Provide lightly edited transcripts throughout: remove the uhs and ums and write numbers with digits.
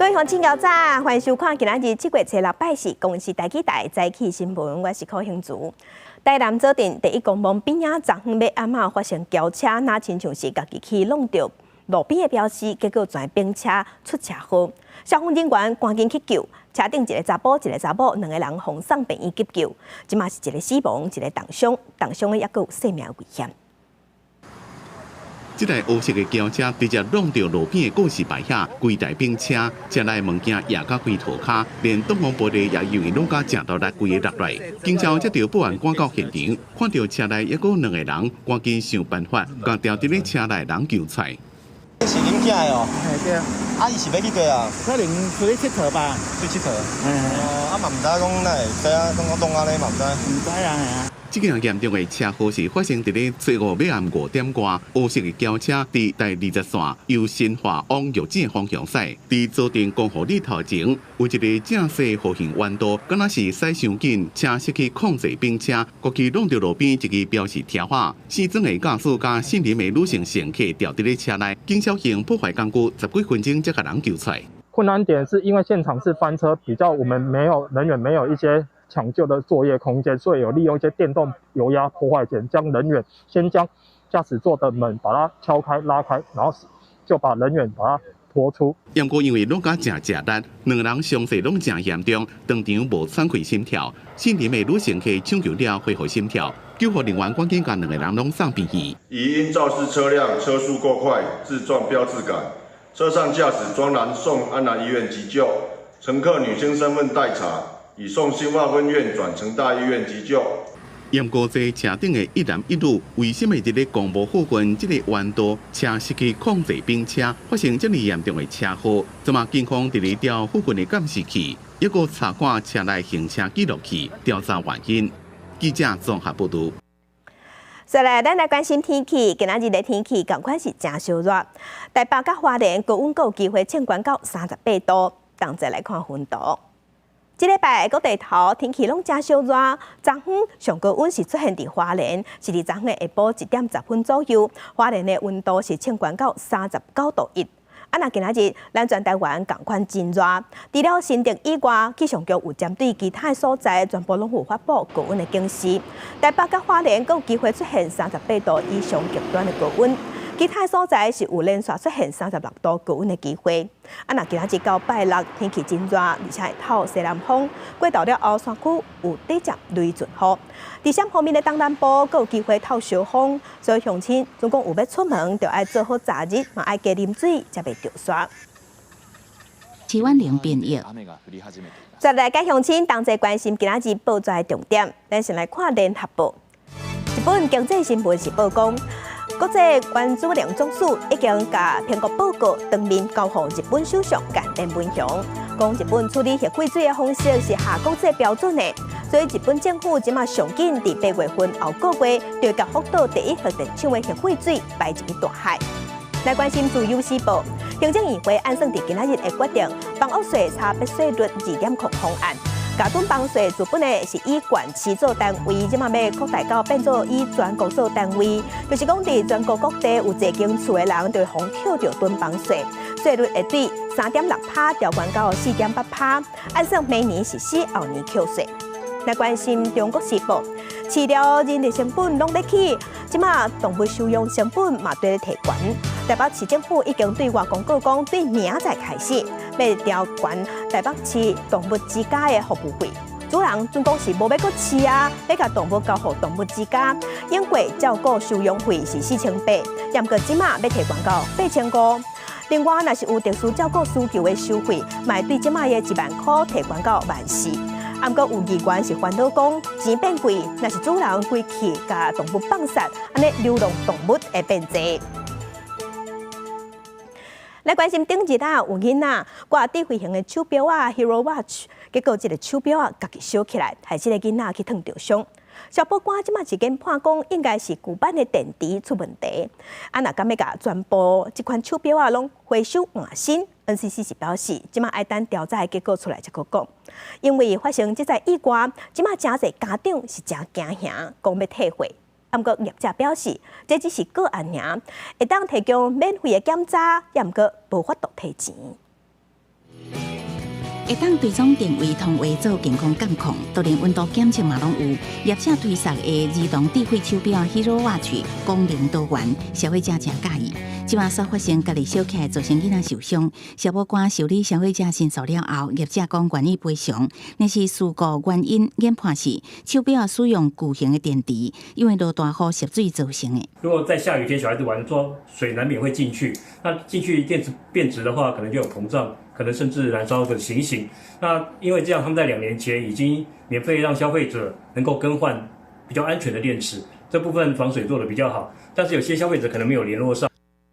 各位鄉親早晨，歡迎收看今仔日7月初6拜四公視台語台早起新聞，我是柯興竹。台南左鎮第一公墓邊仔，昨昏欲暗仔發生轎車，若親像是家己去挵著路邊的標誌，結果全兵車出車禍。消防人員趕緊去救，車頂一個查埔，一個查某，兩個人予送病院急救，這馬是一個死亡，一個重傷，重傷的猶閣有性命危險。這台烏色的轎車直接挵著路邊的告示牌遐，規台兵車，車內物件壓甲規塗跤，連擋風玻璃也因為挵甲誠大力，規个落來。警察接著報案趕到現場，看著車內猶閣兩個人，趕緊想辦法，共牢佇咧車內人救出來。是恁囝的哦？嘿對。啊，伊是欲去佗啊？可能出去𨑨迌吧。出去𨑨迌。哦，啊嘛毋知影講哪會知影講挵按呢嘛毋知。毋知啊，嘿啊。這件嚴重的車禍是發生佇咧初五欲暗5點外，烏色的轎車佇台20線由新化往玉井方向駛，佇左鎮光復里頭前有一个正細弧形彎道，敢若是駛傷緊，車失去控制兵車，過去挵著路邊一支標示柱仔，四裝的駕駛佮姓林的女性乘客牢佇咧車內，警消用破壞工具十幾分鐘才共人救出來。困難點是因為現場是翻車，比較我們沒有人員，沒有一些搶救的作業空間，所以有利用一些電動油壓破壞鉗，將人員先將駕駛座的門把它敲開、拉開，然後就把人員把它拖出。不過因為挵甲誠吃力，兩個人傷勢攏誠嚴重，當場無喘氣心跳。姓林的女乘客搶救了恢復心跳，救護人員趕緊共兩個人攏送病院。疑因肇事車輛車速過快，自撞標誌桿，車上駕駛莊男送安南醫院急救，乘客女性身份待查。已送新化分院轉成大醫院急救。毋過坐車頂的一男一女，為啥物佇咧公墓附近這個彎道，車失去控制兵車，發生這麼嚴重的車禍？這馬警方佇咧調附近的監視器，猶閣查看車內行車記錄器，調查原因。記者綜合報導。再來，咱來關心天氣。今仔日的天氣仝款是誠燒熱，台北佮花蓮高溫閣有機會衝懸到38度。同齊來看溫度。這禮拜各地頭天氣攏誠燒熱，昨昏上高溫是出現佇花蓮，是佇昨昏下晡1點10分左右，花蓮的溫度是衝懸到39.1度。啊，若今仔日咱全台灣仝款真熱，除了新竹以外，氣象局有針對其他的所在，全部攏有發布高溫的警示。台北佮花蓮閣有機會出現38度以上極端的高溫。其他所在是有連續出現36度高溫的機會。啊，若今仔日到拜六天氣真熱，而且會透西南風，過晝了後山區有短暫雷陣雨。佇這方面的東南部閣有機會透小風，所以鄉親總講有欲出門，就愛做好遮日，嘛愛加啉水，才袂著沙。氣溫零變熱。再來，佮鄉親同齊關心今仔日報紙的重點，咱先來看聯合報。日本經濟新聞是報講，國際原子能總署已經共評估報告當面交予日本首相岸田文雄，講日本處理核廢水的方式是合國際標準的，所以日本政府這馬上緊佇8月份後個月，就共福島第一核電廠的核廢水排入去大海。來關心自由時報，行政院會按算佇今仔日會決定房屋稅差別稅率2.0方案。共躉房稅原本的是以縣市做單位，這馬欲擴大到變做以全國做單位，就是講佇全國各地有這間厝的人，就會予扣著躉房稅，稅率會對3.6趴調懸到4.8趴，按算明年實施，後年扣稅。來關心中國時報，飼料人力成本攏欲起，這馬動物收養成本嘛綴咧提懸。台北市政府已經對外公告講，對明仔載開始欲調懸台北市動物之家的服務費。主人準講是無欲閣飼啊，欲共動物交予動物之家。應過照顧收養費是4800，毋過這馬欲提懸到8500。另外，若是有特殊照顧需求的收費，嘛會對這馬的1萬箍提懸到1.4萬。毋過有議員是煩惱講錢變貴，若是主人規氣共動物放殺，按呢流浪動物會變濟。來關心頂日啊，有囡仔掛智慧型的手錶仔 Hero Watch，結果這个手錶仔家己燒起來，害這个囡仔去燙著傷。消保官這馬是研判講，應該是舊版的電池出問題。啊，若敢欲共全部這款手錶仔攏回收換新，NCC 是表示，這馬愛等調查的結果出來才閣講。因為發生這則意外，這馬誠濟家長是誠驚嚇，講欲退貨。毋過業者表示，這只是個案爾，會當提供免費的檢查，也毋過無法度退錢。會當追蹤定位通話做健康監控，都連溫度檢測嘛攏有。業者推售的兒童智慧手錶 Hero Watch 功能多元，消費者誠佮意。這馬煞發生家己小起來造成囡仔受傷，消保官受理消費者申訴了後，業者講願意賠償。但是事故原因研判是手錶使用舊型的電池，因為落大雨涉水造成的。如果在下雨天小孩子玩，說水難免會進去，那進去電池變質的話，可能就有膨脹，可能甚至燃燒的情形。那因為這樣，他們在2年前已經免費讓消費者能夠更換比較安全的電池，這部分防水做得比較好。但是有些消費者可能沒有聯絡上。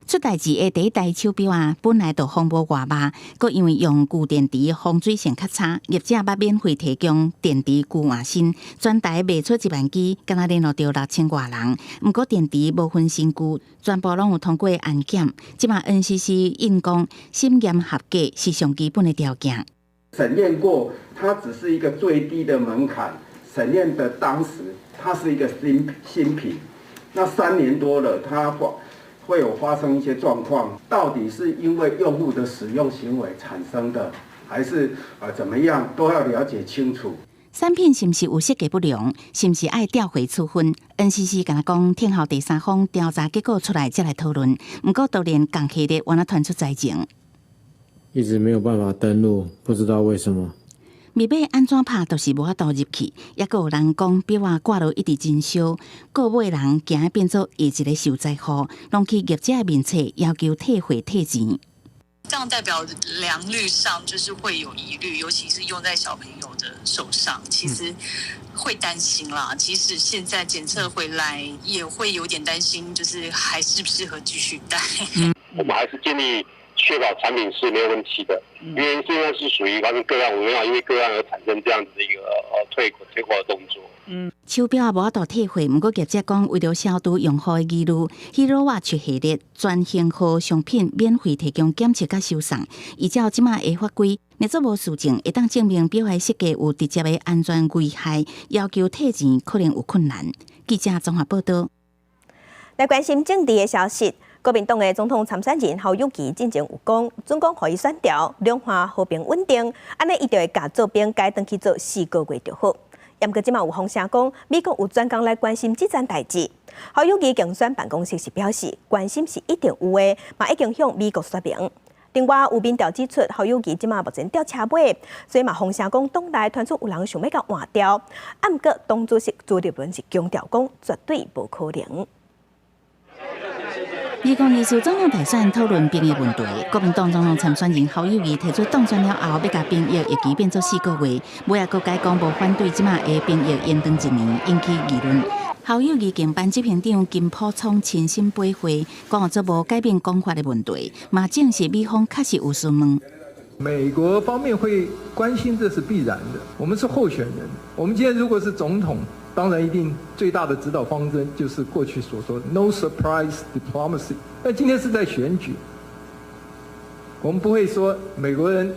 出代誌的第一代手錶啊，本來就防無外峇，閣因為用舊電池防水性較差，業者捌免費提供電池舊換新，全台賣出1萬支，敢若聯絡著6000外人。毋過電池無分新舊，全部攏有通過安檢。這馬 NCC 應講審驗合格是上基本的條件。審驗過，它只是一個最低的門檻。審驗的當時，它是一個新品，那3年多了，它會有發生一些狀況，到底是因為用戶的使用行為產生的，還是怎麼樣，都要了解清楚。產品是毋是有設計不良，是毋是愛吊回處分？NCC 敢若講，聽候第三方調查結果出來才來討論。毋過，當然共系列原來傳出災情，一直沒有辦法登錄，不知道為什麼。密碼按怎拍都是無法度入去，抑閣有人講錶仔掛落一直真燒，購買人驚變做下一個受災戶，攏去業者面冊要求退貨退錢。這樣代表良率上就是會有疑慮，尤其是用在小朋友的手上，其實會擔心啦。即使現在檢測回來，也會有點擔心，就是還適不適合繼續戴。我們還是建議確保產品是沒有問題的，因為現在是屬於發生個案，我們沒有因為個案而產生這樣子一個退貨的動作。手錶也無法度退貨，毋過業者講，為著消除用戶的疑慮，Hero Watch 系列全型號商品免費提供檢測佮修送。依照這馬的法規，若做無事證，會當證明錶的設計有直接的安全危害，要求退錢可能有困難。記者綜合報道。來關心政治的消息。國民黨的總統參選人侯友宜進前有講，準講予伊選著，兩岸和平穩定，按呢伊就會共做兵改轉去做四個月就好。毋過這馬有風聲講，美國有專工來關心這件代誌。侯友宜競選辦公室是表示，關心是一定有的，嘛已經向美國說明。另外有民調指出，侯友宜這馬目前吊車尾，所以嘛風聲講黨內傳出有人想欲共換掉。啊，毋過黨主席朱立倫是強調講，絕對無可能。2024總統大選討論兵役問題，國民黨總統參選人侯友宜提出當選了後，欲共兵役役期變做四個月，尾仔閣改講無反對這馬的兵役延長一年，引起議論。侯友宜競班執行長金溥聰親身陪會，講做無改變講法的問題，嘛證實美方確實有詢問。美國方面會關心，這是必然的。我們是候選人，我們今天如果是總統，當然一定最大的指導方針就是過去所說的 “no surprise diplomacy”。但今天是在選舉，我們不會說美國人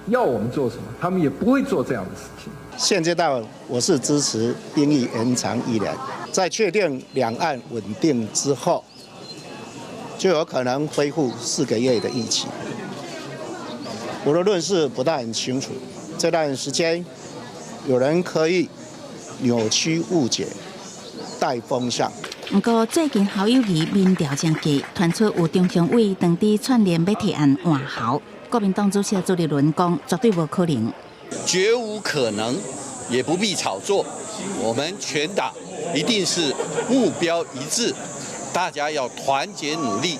要我們做什麼，他們也不會做這樣的事情。現階段我是支持兵役延長一年，在確定兩岸穩定之後，就有可能恢復4個月的役期。我的論述不太很清楚，這段時間有人可以扭曲誤解、帶風向。毋過最近侯友宜民調誠低，傳出有中常委當佇串聯欲提案換侯。國民黨主席朱立倫講，絕對無可能，絕無可能，也不必炒作。我們全黨一定是目標一致，大家要團結努力。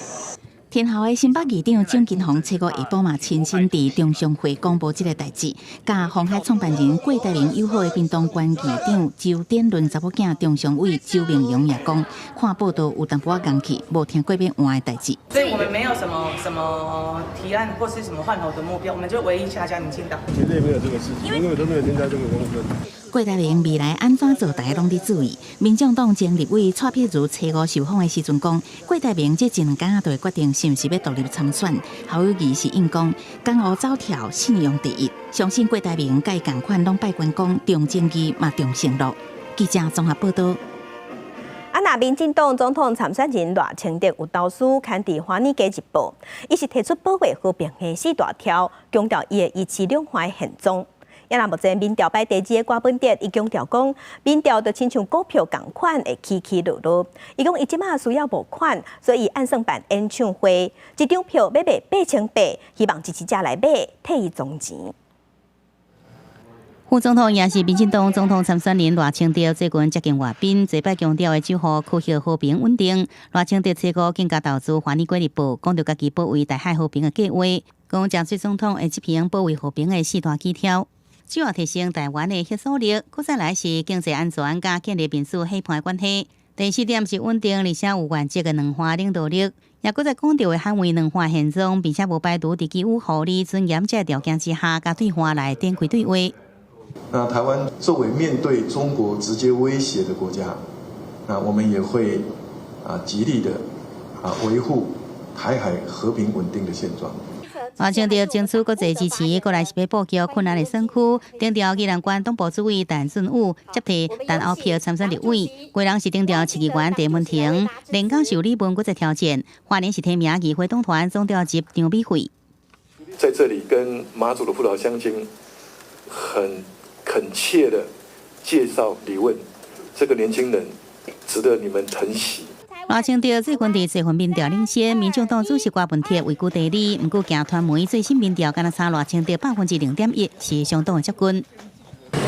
天后的新北議長蔣金虹七五下晡嘛親身佇中常會公布這个代誌，佮鴻海創辦人郭台銘友好的屏東縣議長周典倫查某囝中常委周明榮也講，看報道有淡薄仔仝去，無聽過欲換的代誌。所以我們沒有什麼什麼提案或是什麼換侯的目標，我們就唯一下架民進黨。絕對沒有這個事情，因為都沒有增加這個公分。郭台銘未來按怎做，大家攏佇注意。民眾黨前立委蔡碧如初五受訪的時陣講，郭台銘這一兩工就會決定是毋是欲獨立參選。侯友宜是應講，江湖走跳，信用第一，相信郭台銘佮伊仝款攏拜關公，重正義嘛重承諾。記者綜合報道。啊，若若民進黨總統參選人賴清德有投書刊佇《華爾街日報》，伊是提出保衛和平的四大條，強調伊會維持兩岸的現狀。啊若目前民調排第二的柯文哲，伊強調講，民調就親像股票仝款會起起落落。伊講伊這馬需要募款，所以按算辦演唱會，一張票欲賣8800，希望支持者來買，替伊裝錢。副總統也是民進黨總統參選人賴清德最近接見外賓，這擺強調會守護區域和平穩定。賴清德這個更加投資《華爾街日報》，講著家己保衛台海和平的計畫，講江水總統會執行保衛和平的四大基調，主要提升台灣的核實力，閣再來是經濟安全佮建立民主伙伴關係。第四點是穩定而且有原則的兩岸領導力，也閣再講著會捍衛兩岸現狀，並且無排除佇基於合理尊嚴這條件之下，佮對岸來展開對話。那台灣作為面對中國直接威脅的國家，那我們也會極力的維護台海和平穩定的現狀。賴清德爭取國際支持，過來是欲布局困難的選區，頂調宜蘭縣黨部主委陳俊武接替陳歐珀參選立委，基隆市頂調市議員鄭文婷，連江受李文閣再挑戰，花蓮是提名議會黨團總召集張美惠。在這裡跟馬祖的父老鄉親很懇切的介紹李問，這個年輕人值得你們疼惜。賴清德最近佇這份民調領先，民眾黨主席柯文哲位居第二，毋過行傳媒最新民調，敢若差賴清德0.1%，是相當的接近。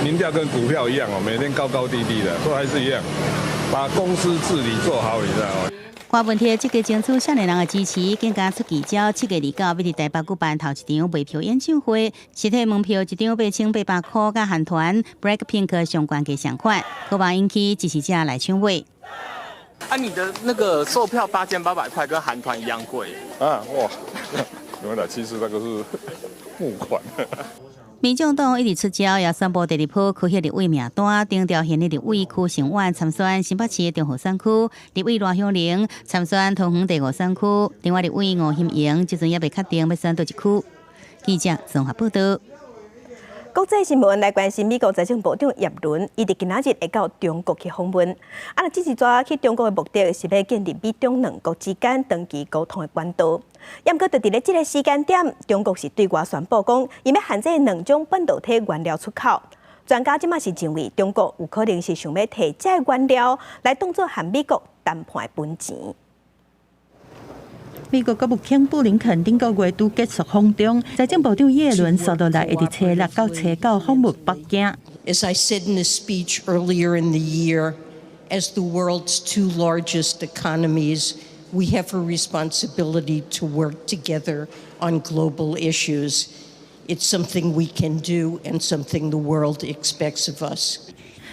民調跟股票一樣哦，每天高高低低的，都還是一樣，把公司治理做好，你知道嗎？柯文哲積極爭取少年人的支持，更加出奇招，7月29欲佇台北舉辦頭一場賣票演唱會，實體門票一張8800塊，佮韓團 BLACKPINK 相關價相款，渴望引起支持者來搶買。啊，你的那個售票8800塊，跟韓團一樣貴。啊，哇，沒有啦，其實那個是募款。民眾黨一直出招，也宣布第二波區域立委名單，頂調現任立委柯成遠參選新北市中和選區，立委賴香伶參選桃園第五選區，另外立委吳欣盈這陣猶未確定欲選佗一區。記者綜合報道。國際新聞來關心美國財政部長葉倫，伊佇今仔日會到中國去訪問。啊，這次去中國的目的是欲建立美中兩國之間長期溝通的管道。毋過，就佇咧這個時間點，中國是對外宣布講，伊欲限制兩種半導體原料出口。專家這馬是認為，中國有可能是想欲提這个原料來當做和美國談判的本錢。美國國務卿布林肯頂個月拄結束訪中，財政部長葉倫紲落來會佇初六到初九訪問北京。 As I said in a speech earlier in the year, as the world's two largest economies, we have a responsibility to work together on global issues. It's something we can do and something the world expects of us.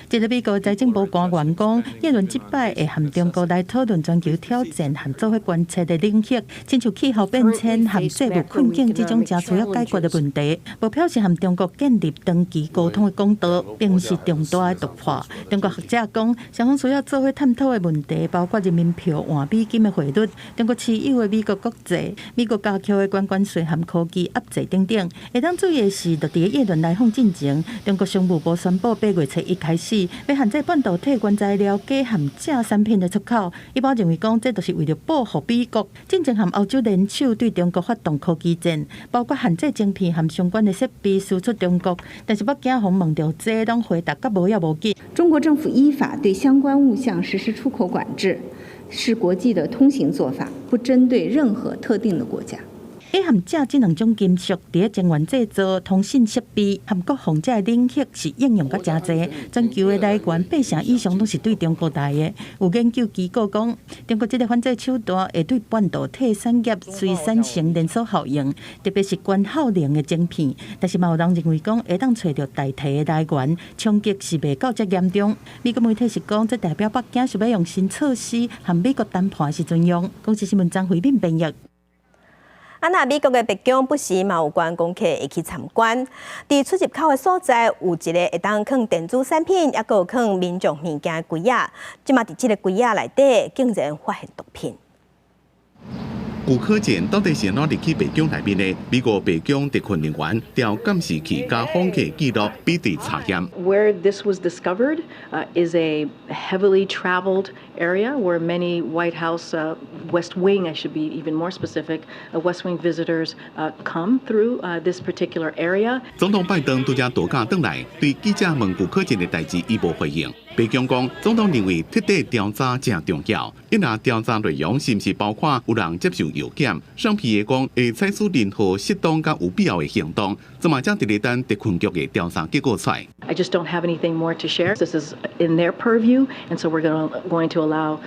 這個美國財政部官員講，葉倫這擺會和中國來討論全球挑戰和做伙關切的領域，親像氣候變遷和債務困境這種誠需要解決的問題。無表示和中國建立長期溝通的管道，並毋是重大的突破。中國學者講，雙方需要做伙探討的問題，包括人民幣換美金的匯率、中國持有的美國國債、美國加強的關稅和科技壓制等等。會當注意的是，就佇葉倫來訪進前，中國商務部宣布8月初一開始，欲限制半導體原材料鎘和鋅產品的出口。一般認為講，這就是為著報復美國。進前和歐洲聯手對中國發動科技戰，包括限制晶片和相關的設備輸出中國。但是北京訪問著這攏回答較無影無緊。中國政府依法對相關物項實施出口管制，是國際的通行做法，不針對任何特定的國家。鎘和鋅這兩種金屬，佇咧晶圓製造、通信設備和國防這个領域是應用較誠濟。全球的來源八成以上攏是對中國來的。有研究機構講，中國這个反制手段會對半導體產業隨產生連鎖效應，特別是高效能的晶片。但是嘛有人認為講，會當揣著代替的來源，衝擊是袂到遮嚴重。美國媒體是講，這代表北京是欲用新措施和美國談判時陣用。公視新聞張惠敏編譯。啊，若美國的白宮不時嘛有觀光客會去參觀，佇出入口的所在有一个會當囥電子產品，抑閣有囥民眾物件的櫃仔。這馬佇這个櫃仔內底竟然發現毒品。具可健到底是按怎入去白宮內面的？美國白宮特勤人員調監視器佮訪客記錄比對查驗。 Where this was discovered is a heavily traveled area where many White House, West Wing, I should be even more specific, West Wing visitors come through this particular area. 總統拜登拄才度假轉來，對記者問具可健的代誌，伊無回應。白宮講，總統認為徹底調查誠重要，伊若調查內容是毋是包括有人接受藥檢？雙皮講會採取任何適當佮有必要的行動，這嘛正佇咧等特勤局的調查結果出來。 I just don't have anything more to share. This is in their purview, and so we're going to allow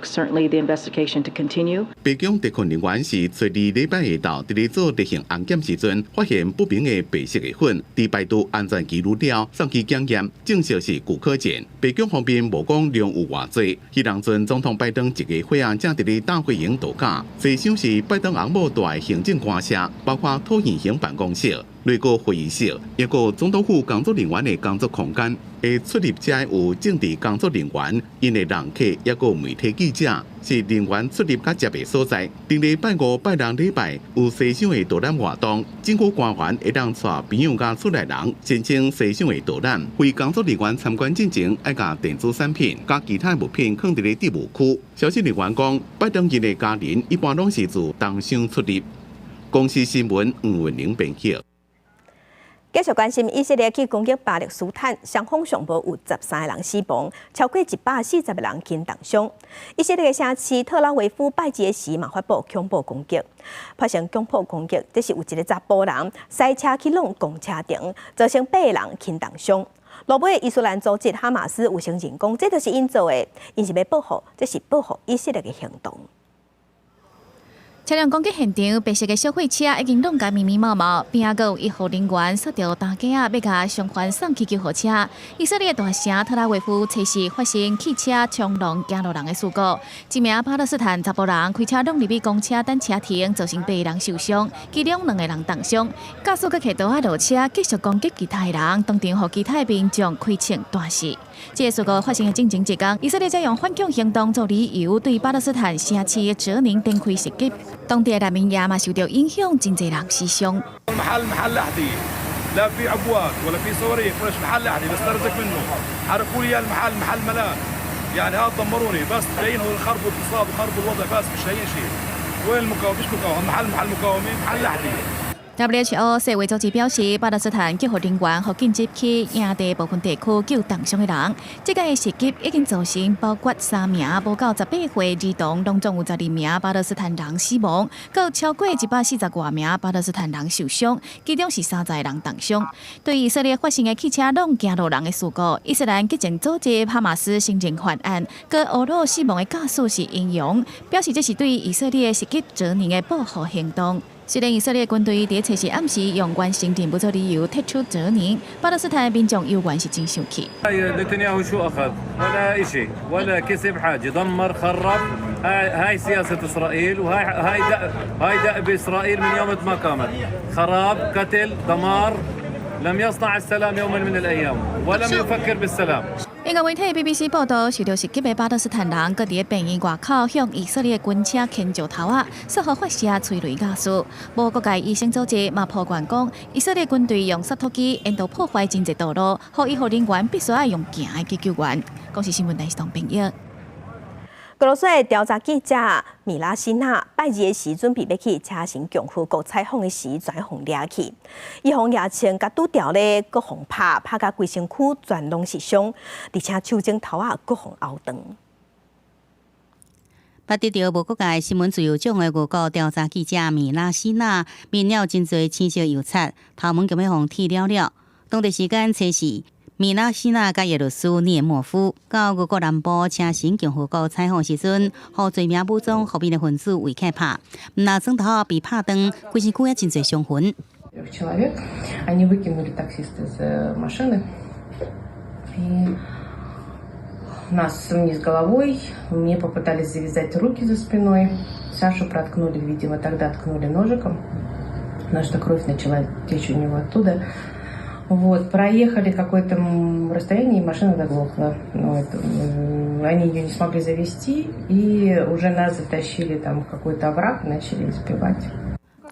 certainly the investigation to continue. 白宮特勤人員是初二禮拜下晝佇咧做例行安檢時陣，發現不明的白色的粉，佇排除安全疑慮了，送去檢驗，證實是具可健。白宮方面無講量有偌濟。彼當陣總統拜登一家伙仔正佇咧大會營度假，這廂是拜登翁某蹛的行政官舍，包括橢圓形辦公室、內閣會議室，抑閣總統府工作人員的工作空間。會出入遮有政治工作人員、𪜶的人客，抑閣媒體記者，是人員出入佮接的所在。頂禮拜五、拜六禮拜有西廂的導覽活動，政府官員會當帶朋友佮厝內人申請西廂的導覽。非工作人員參觀進前，愛共電子產品佮其他物品囥佇咧置物區。消息人員講，拜登𪜶的家人一般攏是自東廂出入。公視新聞黃文玲編輯。繼續關心以色列去攻擊巴勒斯坦，雙方上無有13個人死亡，超過140個人輕重傷。以色列的城市特拉維夫拜二時嘛發布恐怖攻擊，發生恐怖攻擊，這是有一個查埔人駛車去挵公車頂，造成八個人輕重傷。落尾伊斯蘭組織哈馬斯有承認講，這就是𪜶做的，𪜶是欲報復，這是報復以色列的行動。車輛攻擊現場，白色的小貨車已經挵共密密麻麻，邊仔閣有醫護人員煞著擔架仔，欲共傷患送去救護車。以色列大城特拉維夫測試發生汽車衝撞行路人的事故，一名巴勒斯坦查埔人開車挵入去公車等車停，造成八個人受傷，其中兩個人重傷。駕駛閣提刀仔落車，繼續攻擊其他的人，當場予其他的民眾開槍彈死。這個事故發生的進前一工，以色列才用反恐行動做理由，對巴勒斯坦城市哲寧展開襲擊。當地的難民營嘛受到影響，真濟人死傷。 محل محل أحذية لا في عبوات ولا في صواريخ ولا محل أحذية بس ترزق منه حرقوا لي المحل محل ملان يعني هذا دمروني بس جايين يخربوا الاقتصاد وخربوا الوضع بس مش لاقيين شيء وين المقاومة فيش مقاومة محل محل مقاومة محل أحذية. WHO 世衛組織表示，巴勒斯坦救護人員予緊急去營地部分地區救重傷的人。這個襲擊已經造成包括三名無到18歲兒童，攏總有12名巴勒斯坦人死亡，閣有超過140外名巴勒斯坦人受傷，其中是30個人重傷。對以色列發生的汽車挵行路人的事故，伊斯蘭激進組織哈馬斯承認犯案，閣訛魯死亡的駕駛是英勇，表示這是對以色列襲擊哲寧的報復行動。雖然以色列軍隊佇測試暗時用完成任務做理由撤出哲寧，巴勒斯坦民眾猶原是真生氣。 نتنياهو شو اخذ؟ ولا شيء ولا كسب حاجه، دمر خرب، هاي هاي سياسه اسرائيل وهاي هاي هاي دأب اسرائيل من يوم ما قامت، خراب، قتل، دمار، لم يصنع السلام يوما من الايام ولم يفكر بالسلام. 英國媒體 BBC 報道，受到襲擊的巴勒斯坦人，閣佇咧病院外口向以色列軍車牽石頭仔，煞予發射催淚瓦斯。無國界醫生組織嘛抱怨講，以色列軍隊用灑土機沿途破壞真濟道路，予醫護人員必須愛用行的去救援。公視新聞台是東編譯。俄羅斯的調查記者米拉西娜拜二的時準備欲去車臣共和國採訪的時，全予掠去。伊予牙槍共拄著咧，閣予拍，拍甲規身軀全攏是傷，而且手指頭仔閣予拗斷。捌得著無國界新聞自由獎的俄國調查記者米拉西娜，面了真濟青色油漆，頭毛共欲予剃了了。當地時間初四，米拉西娜佮伊律師涅莫夫到俄國南部車臣共和國採訪時陣，予罪名武裝伏兵的分子圍起拍，毋但指頭被拍斷，規身軀也真濟傷痕。 Человек, они выкинули таксиста из машины и нас вниз головой, мне попытались завязать руки за спиной, Сашу проткнули, видимо, тогда ткнули ножиком, потому что кровь начала течь у него оттуда. Вот, проехали какое-то расстояние, и машина заглохла. Вот, они ее не смогли завести, и уже нас затащили там в какой-то овраг и начали избивать.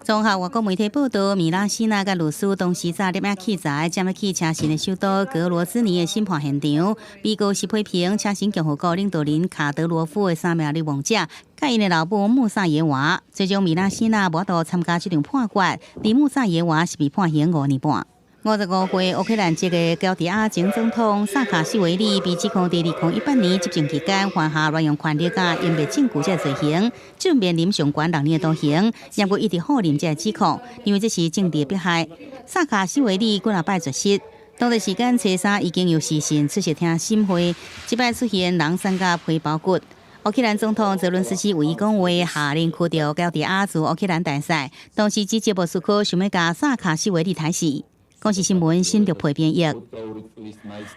綜合外國媒體報道，米拉西娜佮律師當時早攝影器材，踮咧去車臣的首都格羅茲尼的審判現場。被告是批評車臣共和國領導人卡德羅夫的三名流亡者，佮𪜶的老母穆薩耶娃。最終米拉西娜無法度參加這場判決，而穆薩耶娃是被判刑5年半。55歲烏克蘭籍的喬治亞前總統薩卡什維利被指控佇2018年執政期間犯下濫用權力佮隱匿證據這個罪行，正面臨上懸6年的徒刑。不過一直否認這個指控，認為這是政治迫害。薩卡什維利幾若擺絕食，當地時間初三已經有視訊出席聽審會，這擺出現人搧佮皮包骨。烏克蘭總統澤倫斯基為伊講話，下令驅逐喬治亞駐烏克蘭大使，同時指責莫斯科想欲共薩卡什維利刣死。公視新聞新竹配編譯。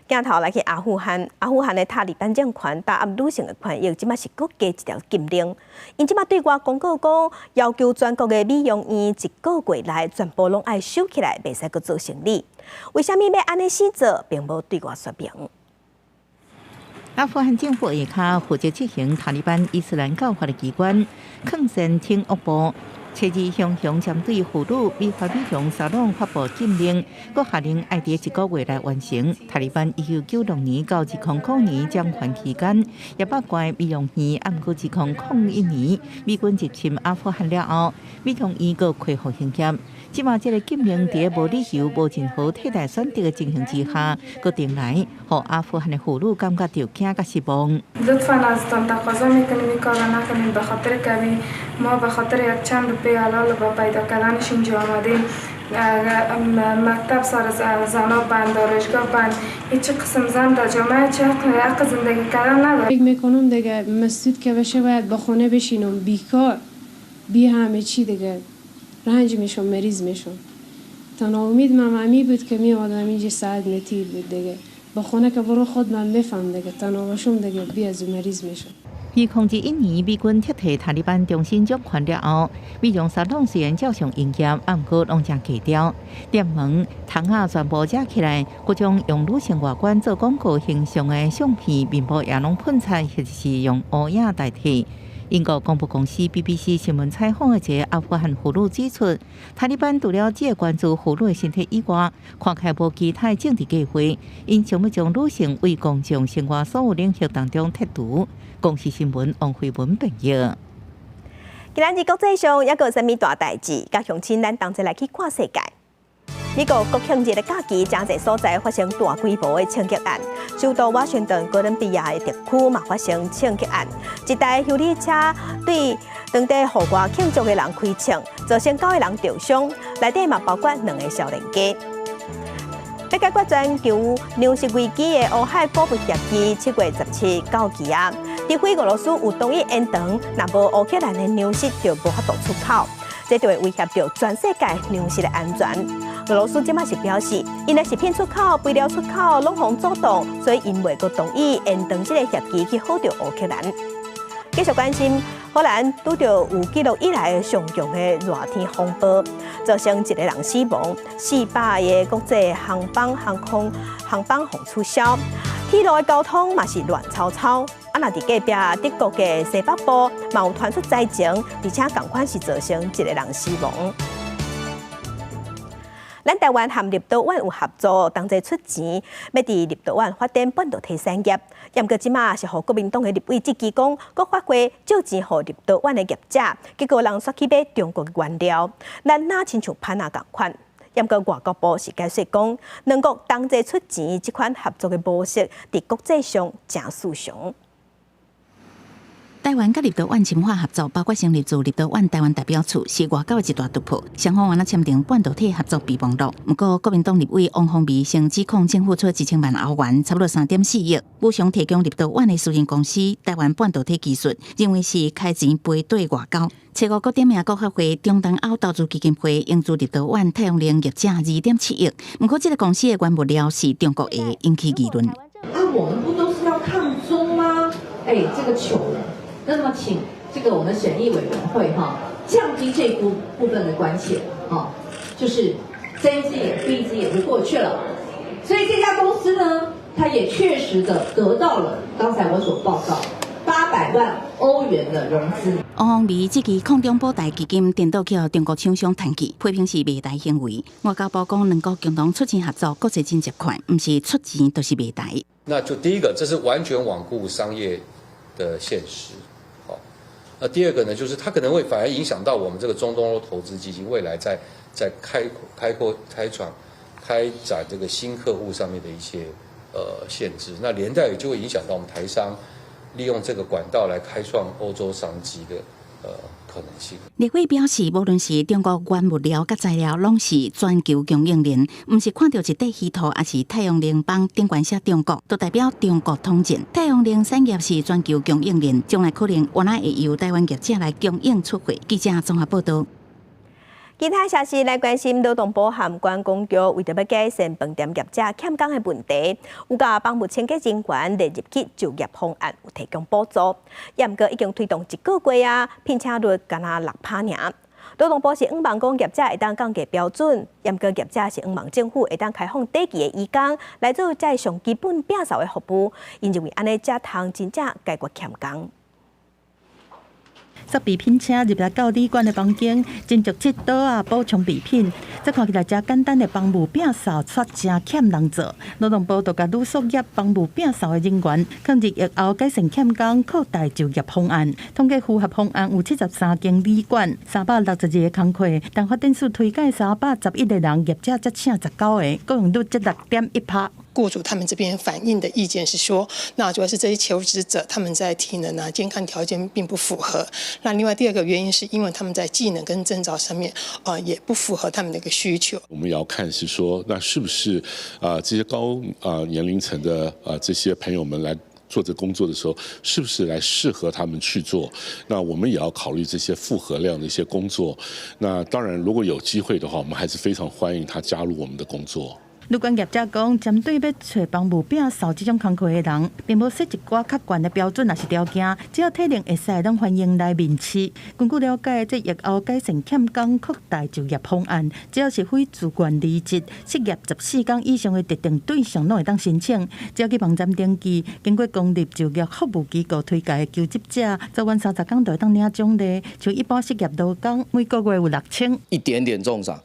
鏡頭來去阿富汗，阿富汗的塔利班政權打壓女性的權益，這馬是閣加一條禁令。𪜶這馬對外公告講，要求全國的美容院一個月內全部攏愛收起來，袂使閣做生理。為啥物欲按呢死做，並無對外說明。阿富汗政府下跤負責執行塔利班伊斯蘭教法的機關，抗戰廳惡部。初二雄雄針對婦女美髮美容沙龍發布禁令，閣下令愛佇一個月內完成。塔利班1996年到2000年掌權期間，也包括美容院。毋過2001年美軍入侵阿富汗了後，美容院閣恢復營業。這馬這个禁令佇無理由、無任何替代選擇的情形之下，閣定來，予阿富汗的婦女感覺著驚佮失望。 لطفا ازتان تقاضا میکنیم این کار نکنید به خاطر که ما به خاطر یک چند روپیه حلال و پیدا کردنش اینجا آمدیم. مکتب سر زنا بند، دانشگاه بند، هیچ قسم زن در جامعه چه حق زندگی کردن نداره. فکر میکنم دیگه مسدود که بشه باید با خونه بشینم، بیکار، بی همه چی، دیگه رنج میشم، مریض میشم. تنها امید من همی بود که می آمدم اینجا، ساعت متیر بود. دیگه با خونه که برو خود من میفهم دیگه تنها باشم دیگه بی از مریض میشم。 2001年，美軍撤退塔利班中心掌權了後，美容沙龍雖然照常營業，毋過攏誠低調。店門、窗仔全部遮起來，各種用女性外觀做廣告形象的相片，面部也攏噴漆，或者是用烏影代替。英國廣播公司 BBC 新聞採訪的一个阿富汗婦女指出，塔利班除了只會關注婦女的身體以外，看起來無其他的政治計劃，𪜶想欲將女性對公眾生活所有領域當中剔除。公視新聞王慧文編譯。今仔日國際上猶閣有啥物大代誌？佮鄉親咱同齊來去看世界。美國國慶日的假期，誠濟所在發生大規模的槍擊案。首都華盛頓哥倫比亞的特區嘛發生槍擊案，一台休旅車對當地戶外慶祝的人開槍，造成九个人著傷，內底嘛包括兩个少年家。欲解決全球糧食危機的烏海穀物協議7月17到期啊，除非俄羅斯有同意延長，若無烏克蘭的糧食就無法度出口，這就會威脅著全世界糧食的安全。俄羅斯這馬是表示，𪜶的食品出口、肥料出口攏予阻擋，所以𪜶袂閣同意延長這个協議去好著烏克蘭。繼續關心，荷蘭拄著有記錄以來上強的熱天風暴，造成一个人死亡，400个國際航班航空航班予取消，鐵路的交通嘛是亂糟糟。啊，若佇隔壁德國的西北部嘛有傳出災情，而且仝款是造成一个人死亡。咱台灣和立陶宛有合作，同齊出錢，欲佇立陶宛發展半導體產業。毋過這馬是予國民黨的立委質疑講，國發會借錢予立陶宛的業者，結果人煞去買中國的原料，咱若親像潘仔仝款。毋過外交部是解釋講，兩國同齊出錢這款合作的模式，佇國際上誠異常。台灣佮立陶宛深化合作，包括成立駐立陶宛台灣代表處，是外交的一大突破。雙方嘛簽訂半導體合作備忘錄。毋過，國民黨立委王鴻薇先指控政府出1000萬歐元，差不多3.4億，無償提供立陶宛的私人公司台灣半導體技術，認為是開錢賠對外交。初五閣點名國發會中東歐投資基金會融資立陶宛太陽能業者2.7億，毋過這个公司的原物料是中國的，引起議論。啊，我們不都是要抗中嗎？哎，這個糗了。那麼請這個我們審議委員會哈降低這部分的關切，哈，就是睜一隻眼閉一隻眼就過去了。所以這家公司呢，它也確實的得到了剛才我所報告800萬歐元的融資。王鴻薇這支抗中保台基金顛倒予中國廠商彈起，批評是賣台行為。外交部講，兩國共同促進合作，國際真接款，毋是出錢就是賣台。那就第一個，這是完全罔顧商業的現實。好，那第二個呢，就是它可能會反而影響到我們這個中東歐投資基金未來在開闊、開創、開展這個新客戶上面的一些限制。那連帶也就會影響到我們台商利用這個管道來開創歐洲商機的可能性。立委表示，無論是中國原物料佮材料，攏是全球供應鏈，毋是看著一塊稀土，抑是太陽能板頂懸寫中國，就代表中國統戰。太陽能產業是全球供應鏈，將來可能原來會由台灣業者來供應出貨。記者綜合報道。其他消息來關心，勞動部和觀光局為著欲改善飯店業者欠工的問題，有共房屋清潔人員列入去就業方案，有提供補助。也毋過已經推動一個月啊，聘請率干焦6趴爾。勞動部是向望講業者會當降低標準，也毋過業者是向望政府會當開放短期的移工來做這上基本摒掃的服務，𪜶認為按呢才通真正解決欠工。設備品車入來到旅館的房間，斟酌切刀仔補充備品。這看起來誠簡單的房務摒掃，卻誠欠人做。勞動部就共旅宿業房務摒掃的人員，放入疫後改善欠工擴大就業方案。統計符合方案有73間旅館，362个工課，但發展署推介311個人，業者才請19個，雇用率才6.1趴。雇主他們這邊反映的意見是說，那主要是這些求職者他們在體能啊、健康條件並不符合。那另外第二個原因是因為他們在技能跟證照上面，也不符合他們的一個需求。我們也要看是說，那是不是啊這些高年齡層的啊這些朋友們來做這工作的時候，是不是來適合他們去做？那我們也要考慮這些負荷量的一些工作。那當然，如果有機會的話，我們還是非常歡迎他加入我們的工作。旅館業者講，針對欲揣房務摒掃這種工課的人，並無設一寡較懸的標準，抑是條件，只要體能會使，攏歡迎來面試。根據了解，這疫後改善欠工擴大就業方案，只要是非自願離職、失業14工以上的特定對象，攏會當申請。只要去網站登記，經過公立就業服務機構推介的求職者，做滿30工就會當領獎勵。像一般失業勞工，每個月有6000。一點點重賞。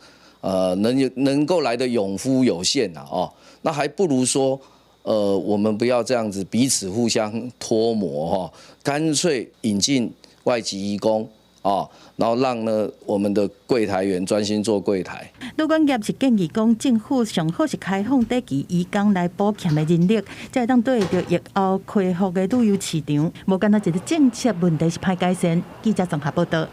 能夠來的勇夫有限吶，哦，那還不如說，我們不要這樣子彼此互相拖磨哈，乾脆引進外籍移工啊，然後讓呢我們的櫃檯員專心做櫃檯。旅館業是建議講，政府上好是開放短期移工來補欠的人力，才會當對著疫後恢復的旅遊市場。無干焦一個政策問題是歹改善。記者綜合報道。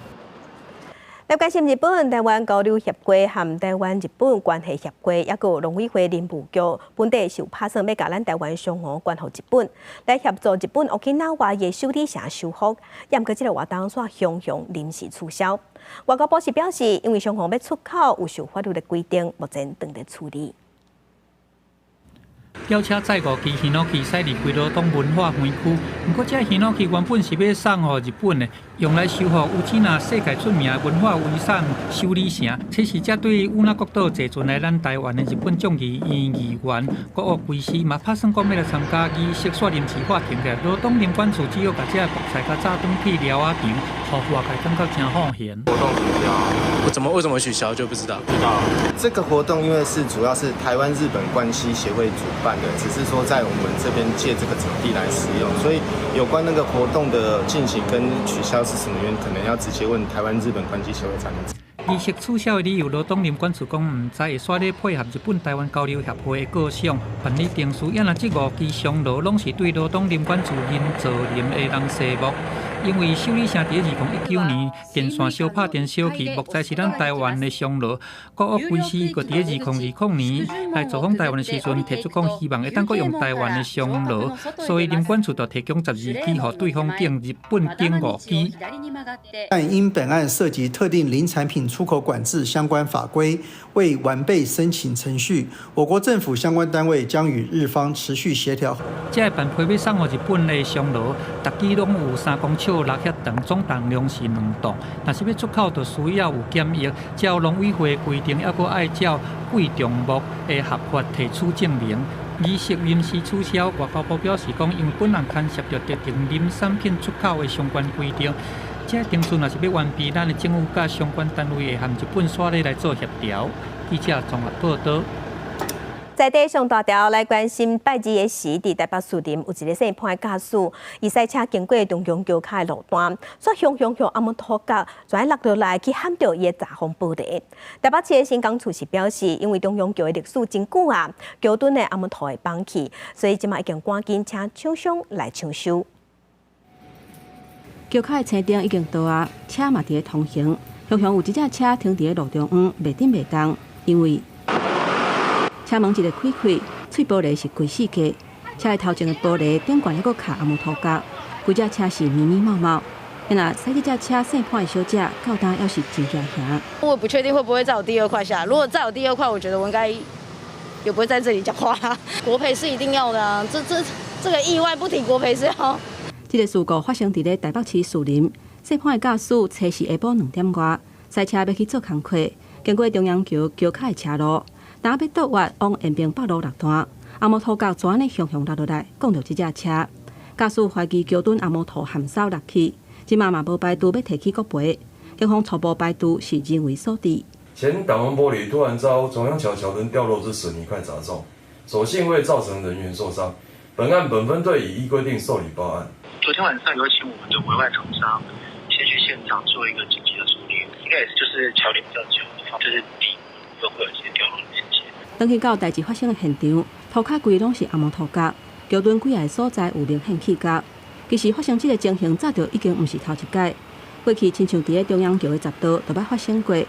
來關心日本台灣交流協會和台灣日本關係協會，抑閣農委會林務局，本底是有拍算欲共咱台灣香芋捐予日本，來協助日本沖繩的修理城修復。也毋過這个活動煞雄雄臨時取消。外交部是表示，因為香芋欲出口有受法律的規定，目前正佇處理。轎車載五支ヒノキ駛入回羅東文化園區，毋過這ヒノキ原本是欲送予日本的，用來修復宇品仔世界出名的文化遺產修理城。這是這對與那國島坐船來咱台灣的日本眾議院議員國屋圭司嘛，拍算講欲來參加儀式，煞臨時喊停的。羅東林管處只好共這木材共載轉去寮仔場，予外界感覺誠放閒。活動取消，我怎麼為什麼取消就不知道。知道。這個活動因為是主要是台灣日本關係協會主辦的，只是說在我們這邊借這個場地來使用，所以有關那個活動的進行跟取消是什麼原因，可能要直接問台灣日本關係協會才能知。儀式取消的理由，羅東林管處講毋知，會煞咧配合日本台灣交流協會的構想辦理程序。也若這五支香爐攏是對羅東林管處人造林的人生木。因為修理城佇2019年電線燒拍電燒去，木材是咱台灣的香爐。國屋圭司閣佇2020年來造訪台灣的時陣，提出講希望會當閣用台灣的香爐，所以林管處就提供12支，予對方揀日本揀五支。但因本案涉及特定林產品出口管制相關法規，為完備申請程序，我國政府相關單位將與日方持續協調。這个辦批欲送予日本的香爐，逐支攏有3公尺尺六遐長，總重量是2噸。若是欲出口，就需要有檢疫，照農委會規定，猶閣愛照貴重木的合法提取證明。儀式臨時取消，外交部表示講，因為本案牽涉著特定林產品出口的相關規定，這個程序若是欲完備，咱的政府佮相關單位會和日本煞咧來做協調。記者綜合報導。在地上大條來關心拜二的時，佇台北士林有一个姓潘的駕駛，伊駛車經過中央橋跤的路段，煞雄雄予阿摩托角全落落來去撼著伊的閘風玻璃。台北市的新港處是表示，因為中央橋的歷史真久啊，橋墩的阿摩托會崩去，所以這馬已經趕緊請廠商來搶修。橋跤的青燈已經倒啊，車嘛佇咧通行，雄雄有一隻車停佇咧路中央，袂振袂動，因為車門一个開開，碎玻璃是規死架，車的頭前的玻璃頂懸猶閣卡紅毛塗角，規隻車是密密麻麻。若駛這隻車姓潘的小姐，到今猶是真驚嚇。我不確定會不會再有第二塊下，如果再有第二塊，我覺得我應該也不會在這裡講話。國賠是一定要的啊，這個意外不提國賠是要。這個事故發生佇咧台北市士林，姓潘的駕駛初四下晡2點外，駛車欲去做工課，經過中央橋橋跤的車路。當欲倒彎往延平北路六段，紅毛塗角怎按呢雄雄落落來，摃著這隻車。駕駛懷疑橋墩紅毛塗含梢落去，這馬嘛無排除欲提起國賠。警方初步排除是人為所致。前擋風玻璃突然遭中央橋橋墩掉落之水泥塊砸中，所幸未造成人員受傷。本案本分隊已依規定受理報案。昨天晚上有請我們的委外廠商先去現場做一個緊急的處理，應該也是就是橋齡比較久，就是底部會有一些掉落的情形。轉去到代誌發生的現場，塗跤規攏是紅毛塗角，橋墩幾个所在有明顯起角。其實發生這个情形早就已經毋是頭一擺，過去親像佇咧中央橋的閘道就捌發生過。養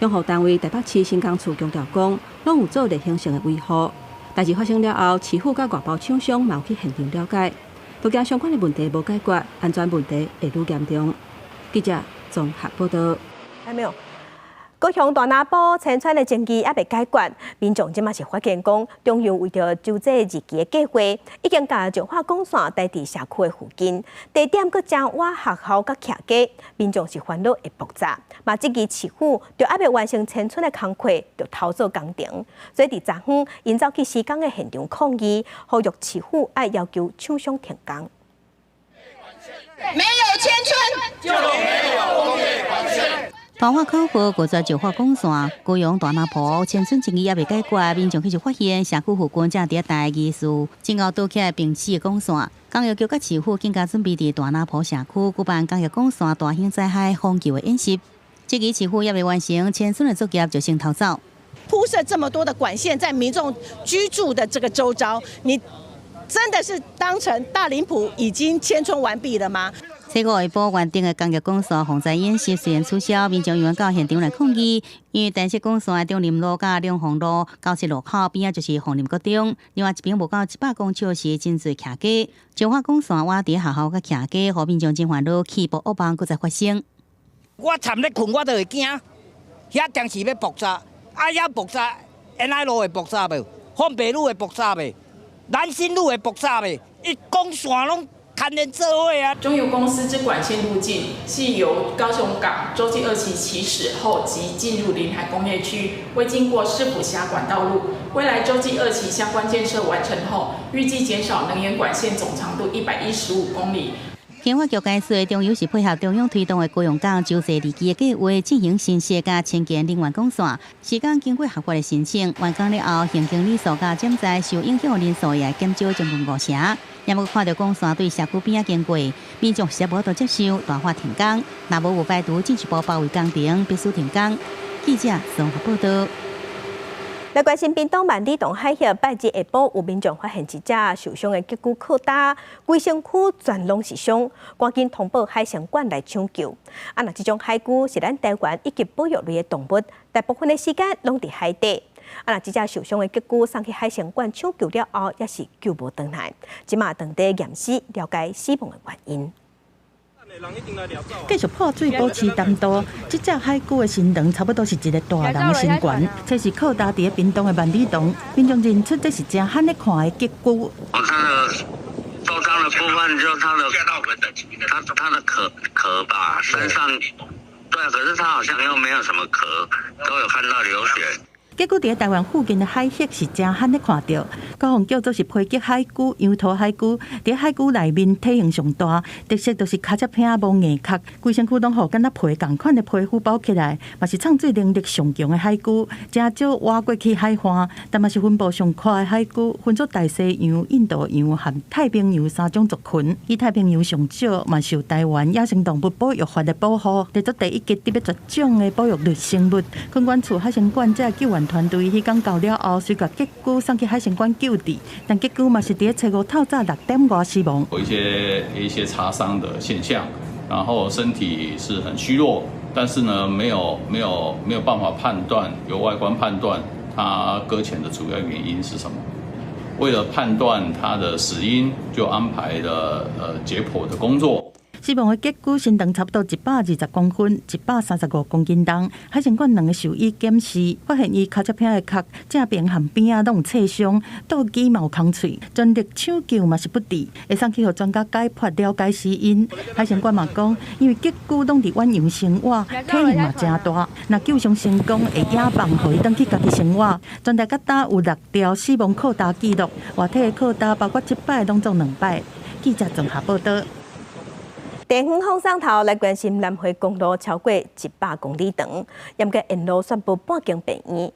護單位台北市新港處強調講，攏有做例行性的維護。代誌發生了後，市府佮外包廠商嘛有去現場了解，都驚相關的問題無解決，安全問題會愈嚴重。記者綜合報導。還沒有。高雄大林埔遷村的爭議猶未解決，民眾這馬是發現講，中油為著洲際二期的計劃，已經共石化管線帶佇社區的附近，地點閣真倚學校佮徛家，民眾是煩惱會爆炸。嘛，質疑市府著猶未完成遷村的工課，就偷做工程，所以佇昨昏，𪜶走去施工的現場抗議，呼籲市府愛要求廠商停工。沒有遷村，就沒有工業管線。大話口號拒絕石化管線，高雄大林埔遷村爭議猶未解決，民眾彼時發現社區附近正佇咧代疑似真𠢕倒起來病死的管線。工業局佮市府更加準備佇大林埔社區舉辦工業管線大型災害防救的演習。這個市府猶未完成遷村的作業，就先偷走。鋪設這麼多的管線在民眾居住的這個周遭，你真的是當成大林埔已經遷村完畢了嗎？這個下晡原定的工業管線防災演習雖然取消，民眾猶原到現場來抗議，因為單設管線的中林路佮兩鳳路交接路口邊仔就是鳳林國中，另外一邊無夠100公尺是真濟徛家，石化管線倚佇學校佮徛家，予民眾真煩惱，氣爆惡夢閣再發生。我踮咧睏，我都會驚，遐當時欲爆炸，啊遐爆炸，延安路會爆炸無？鳳北路會爆炸袂？南新路會爆炸袂？伊管線攏牽連做伙啊！中油公司之管線路徑係由高雄港洲際二期起始後即進入臨海工業區，未經過市府轄管道路。未來洲際二期相關建設完成後，預計減少能源管線總長度115公里。經發局解釋，中油是配合中央推動的高雄港洲際二期的計劃，進行新設佮遷建能源管線。時間經過合法的申請，完工了後，行經里數佮潛在受影響的人數也減少將近5成。也無看著管線對社區邊仔經過，民眾實在無法度接受，大喊停工。若無有排除進一步包圍工程，必須停工。記者綜合報導。來關心屏東萬里洞海峽，拜二下晡有民眾發現一隻受傷的激龜靠礁，規身軀全攏是傷，趕緊通報海生館來搶救。啊，若這種海龜是咱台灣一級保育類的動物，大部分的時間攏佇海底。啊，若這隻受傷的激龜送去海生館搶救了後，也是救無轉來，這馬當地驗屍了解死亡的原因。繼續破水保持澹度，這隻海龜的身長差不多是一个大人的身懸，這是靠礁佇咧屏東的萬里洞，民眾認出這是誠罕咧看的激龜。我看到受傷的部分看就他的他的殼吧，身上，對啊，可是他好像又沒有什麼殼，都有看到流血。結果佇台灣附近的海域是誠罕咧看著，高雄叫做是皮革海龜、羊駝海龜。佇海龜內面體型上大，特色就是尻脊骿無硬殼，規身軀攏予敢若皮仝款的皮膚包起來，嘛是藏水能力上強的海龜，誠少倚過去海岸，但嘛是分布上闊的海龜，分做大西洋、印度洋和太平洋三種族群。以太平洋上少，嘛受台灣野生動物保育法的保護，列做第一級得欲絕種的保育類生物。墾管處海生館這救援團隊彼工到了後，隨共結龜送去海生館救治，但結龜嘛是佇初五透早6點外死亡。有一些擦傷的現象，然後身體是很虛弱，但是呢，沒有辦法判斷，由外觀判斷它擱淺的主要原因是什麼。為了判斷它的死因，就安排了解剖的工作。死亡的結龜身長差不多120公分，135公斤重。海生館兩个獸醫檢視，發現伊尻脊骿的殼正邊和邊仔攏有切傷，倒舌嘛有空喙，全力搶救嘛是不治，會送去予專家解剖了解死因。海生館嘛講，因為結龜攏佇遠洋生活，體型嘛誠大，若救傷成功會野放，予伊轉去家己生活。全台到今有六條死亡擴大記錄，活體的擴大包括這擺攏總兩擺。記者綜合報道。電遠放送頭來關心南迴公路超過100公里長，毋過沿路煞無半間病院，予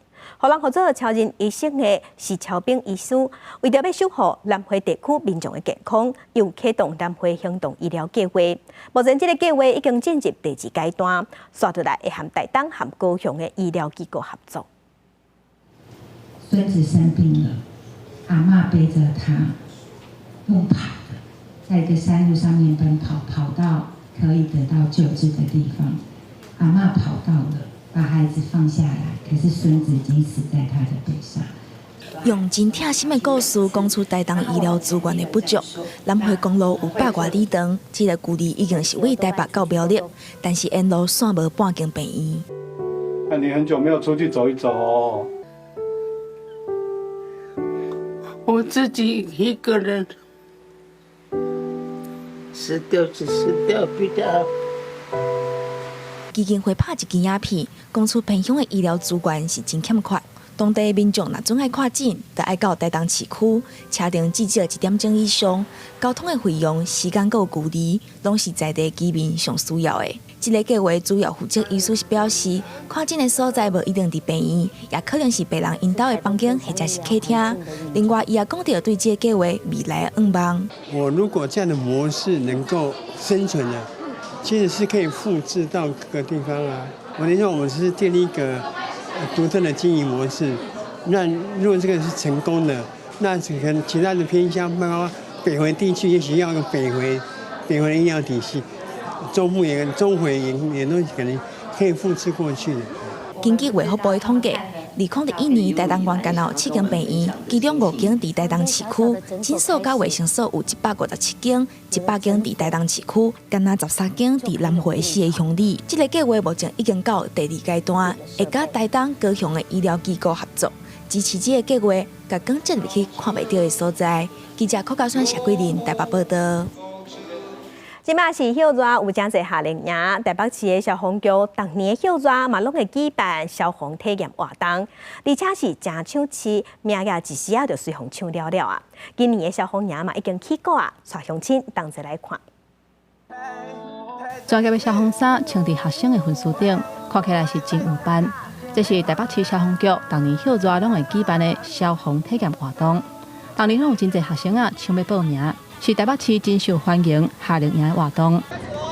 人號做超人醫生的徐超兵醫師，為著欲守護南迴地區民眾的健康，又啟動南迴行動醫療計劃。目前這个計劃已經進入第二階段，紲落來會和台東和高雄的醫療機構合作。孫子生病了，阿嬤背著他用跑的，在一個山路上面奔跑，跑到可以得到救治的地方。阿嬤跑到了，把孩子放下來，可是孫子已經死在他的背上。用真疼心的故事講出台東醫療資源的不足。南迴公路有百外里長，這个距離已經是對台北到苗栗，但是沿路煞無半間病院。那你很久沒有出去走一走哦。我自己一個人死掉就死掉比較好。基金會拍一支影片，講出偏鄉的醫療資源是真欠缺。當地民眾若準愛看診，就愛到台東市區，車程至少一點鐘以上。交通的費用、時間閣有距離，攏是在地居民上需要的。這个計劃主要負責醫師是表示，看診的所在無一定佇病院，也可能是病人𪜶兜的房間或者是客廳。另外，伊也講著對這个計劃未來的願望。我如果這樣的模式能夠生存啊，其實是可以複製到各個地方啊。我等於說，我們是建立一個獨特的經營模式。那如果這個是成功的，那可能其他的偏鄉，包括北回地區，也許要個北回的醫療體系，中部也中回也都可能可以複製過去的。根據衛福部的統計，2021年台東縣干焦有七間病院，其中五間佇台東市區，診所佮衛生所有157間，100間佇台東市區，干焦13間佇南迴四个鄉里。這个計劃目前已經到第二階段，會佮台東、高雄的醫療機構合作，支持這个計劃，共廣植入去看袂著的所在。記者柯家選、謝桂林台北報道。這馬是歇熱，有誠濟夏令營，台北市的消防局逐年歇熱嘛，攏會舉辦消防體驗活動，而且是誠搶市，名額一時仔就隨予搶了了啊！今年的消防營嘛已經起鼓啊，帶鄉親同齊來看。專業的消防衫穿佇學生的分書頂，看起來是真有範。這是台北市消防局逐年歇熱攏會舉辦的消防體驗活動，逐年攏有真濟學生啊搶欲報名。是台北市真受歡迎夏令營的活動。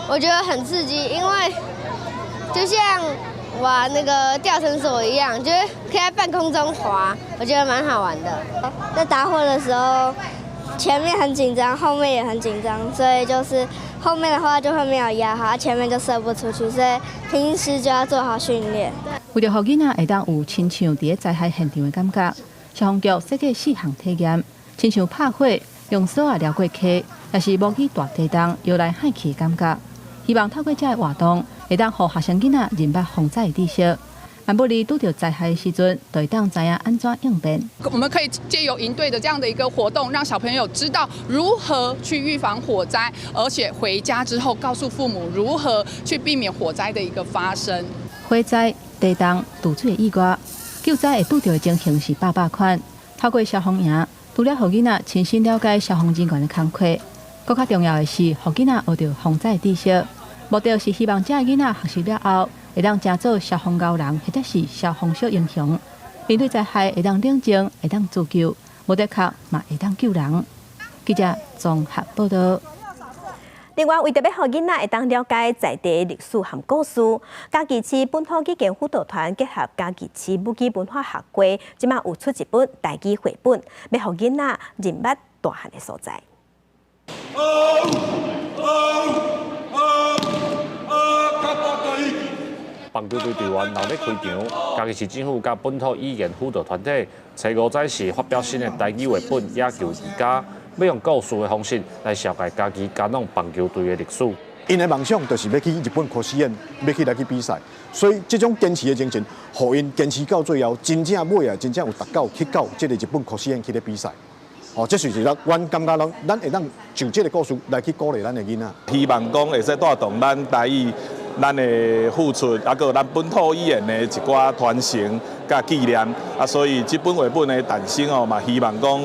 我覺得很刺激，因為就像玩那個吊繩索一樣，就是可以在半空中滑，我覺得蠻好玩的。在打火的時候，前面很緊張，後面也很緊張，所以就是後面的話就會沒有壓好，前面就射不出去，所以平時就要做好訓練。為著予囡仔會當有親像佇咧災害現場的感覺，消防局設計四項體驗，親像拍火、用索仔撩過溪，抑是模擬大地動搖來晃去的感覺。希望透過這个活動，會當予學生囡仔認捌防災的知識，萬不利拄著災害時陣，就會當知影按怎應變。我們可以借由營隊的這樣的一個活動，讓小朋友知道如何去預防火災，而且回家之後告訴父母如何去避免火災的一個發生。火災、地動、墜水的意外，救災會拄著的情形是百百款。透過消防營，除了予囡仔親身了解消防人員的工課，閣較重要的是，予囡仔學著防災知識。目的是希望這个囡仔學習了後，會當成做消防高人，或者是消防小英雄。面對災害會當冷靜，會當自救，無的確嘛會當救人。記者綜合報道。另外，為著欲予囡仔會當了解在地歷史和故事，嘉義市本土語言輔導團結合嘉義市母語文化學會，這馬有出一本台語繪本，欲予囡仔認捌大漢的所在。棒球隊隊員鬧熱開場，嘉義市政府佮本土語言輔導團體，初五早時發表新的台語繪本《野球之家》，欲用故事的方式來紹介嘉義嘉朗棒球隊的歷史。𪜶的夢想就是欲去日本甲子園，欲去來去比賽，所以這種堅持的精神，予𪜶堅持到最後，真正尾啊，真正有達到去到這个日本甲子園去咧比賽。哦，這就是咱，阮感覺咱，咱會當就這个故事來去鼓勵咱的囡仔。希望講會使帶動咱台語。咱的付出，抑閣有咱本土語言的一寡傳承佮紀念，啊，所以這本繪本的誕生哦，嘛希望講，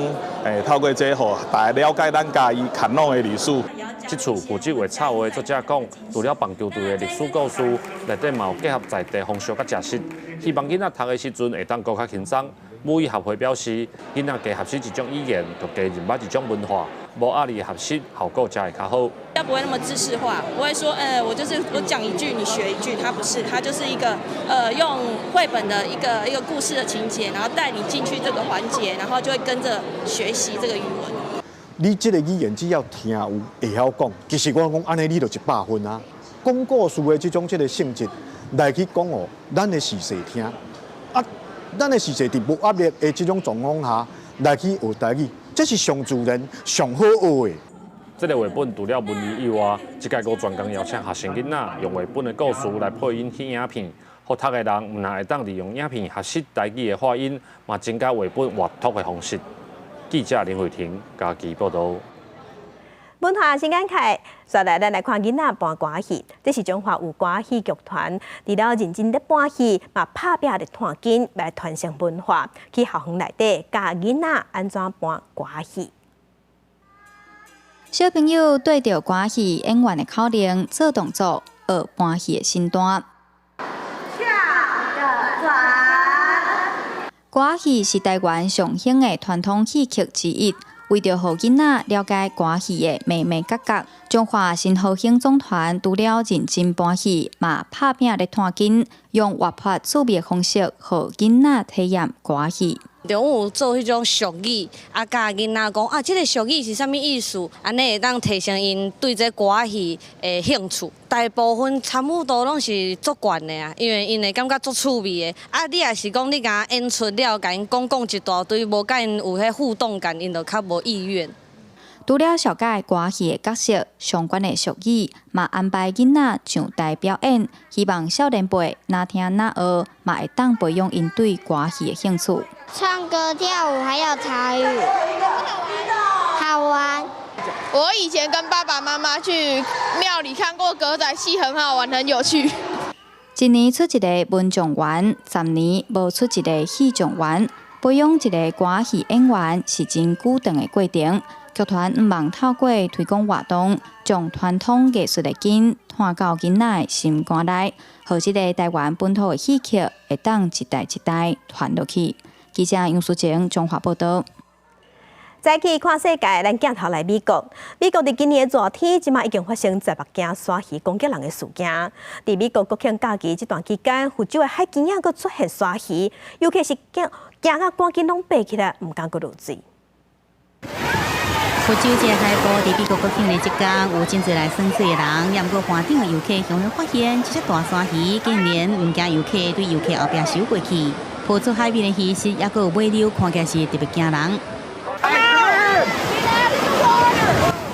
透過這個，予大家了解咱嘉義崁仔的歷史。這次負責畫插畫的作者講，除了棒球隊的歷史故事，內底嘛有結合在地風俗佮食食，希望囡仔讀的時陣會當閣較輕鬆。母語協會表示，囡仔加學習一種語言，就加認捌一種文化，無壓力學習效果才會較好。他不會那麼知識化，不會說，我就是我講一句你學一句，他不是，他就是一個，用繪本的一個一個故事的情節，然後帶你進去這個環節，然後就會跟着學習這個語文。你這個語言只要聽有會曉講，其實我講按呢你就100分啊。講故事的這種這个性質來去講哦，咱的視勢聽啊。咱的視勢佇無壓力的這種狀況下來去學台語，這是上自然、上好學的。這个繪本除了文字以外，這屆閣專工邀請學生囡仔用繪本的故事來配音戲影片，予讀的人毋但會當利用影片學習台語的發音，嘛增加繪本活讀的方式。記者林慧婷嘉義報導。文化新眼界，接來咱來看囡仔搬歌戲。這是彰化有歌戲劇團，除了認真咧搬戲，嘛拍拚咧湠筋來傳承文化。去校園內底教囡仔按怎搬歌戲。小朋友對著歌戲演員的口令做動作，學搬戲的身段。翹個轉。歌戲是台灣上興的傳統戲曲之一。為著予囡仔了解歌戲的眉眉角角，彰化新和興總團除了認真搬戲，嘛拍拚咧湠筋，用活潑趣味的方式，予囡仔體驗歌戲。中有做彼種俗語，啊教囡仔講啊，這个俗語是啥物意思？按呢會當提升𪜶對這歌戲的興趣。大部分參與度攏是足懸的啊，因為𪜶會感覺足趣味的。啊，你若是講你共演出了，共𪜶講講一大堆，無佮𪜶有彼互動感，𪜶就較無意願。除了紹介歌戲的角色、相關的俗語，嘛安排囡仔上台表演，希望少年輩若聽若學，嘛會當培養𪜶對歌戲的興趣。唱歌、跳舞還有台語，好玩。我以前跟爸爸媽媽去廟裡看過歌仔戲，很好玩，很有趣。一年出一个文狀元，10年無出一个戲狀元。培養一个歌戲演員是真久長的過程。劇團向望透過推廣活動，將傳統藝術的根湠到囡仔的心肝內，予這个台灣本土的戲曲會當一代一代傳落去。記者楊淑靜彰化報導。再去看世界，咱鏡頭來美國。美國佇今年的熱天，這馬已經發生16件鯊魚攻擊人的事件。佇美國國慶假期這段期間，佛州的海墘仔閣出現鯊魚，尤其是驚驚甲趕緊攏爬起來，毋敢閣落水。佛州這个海埔佇美國國慶的這工，有真濟來耍水的人，也毋過岸頂的遊客紛紛發現，這隻大鯊魚竟然毋驚遊客，對遊客後壁游過去，浮出海面的魚翅，抑閣有尾溜，看起來是特別驚人。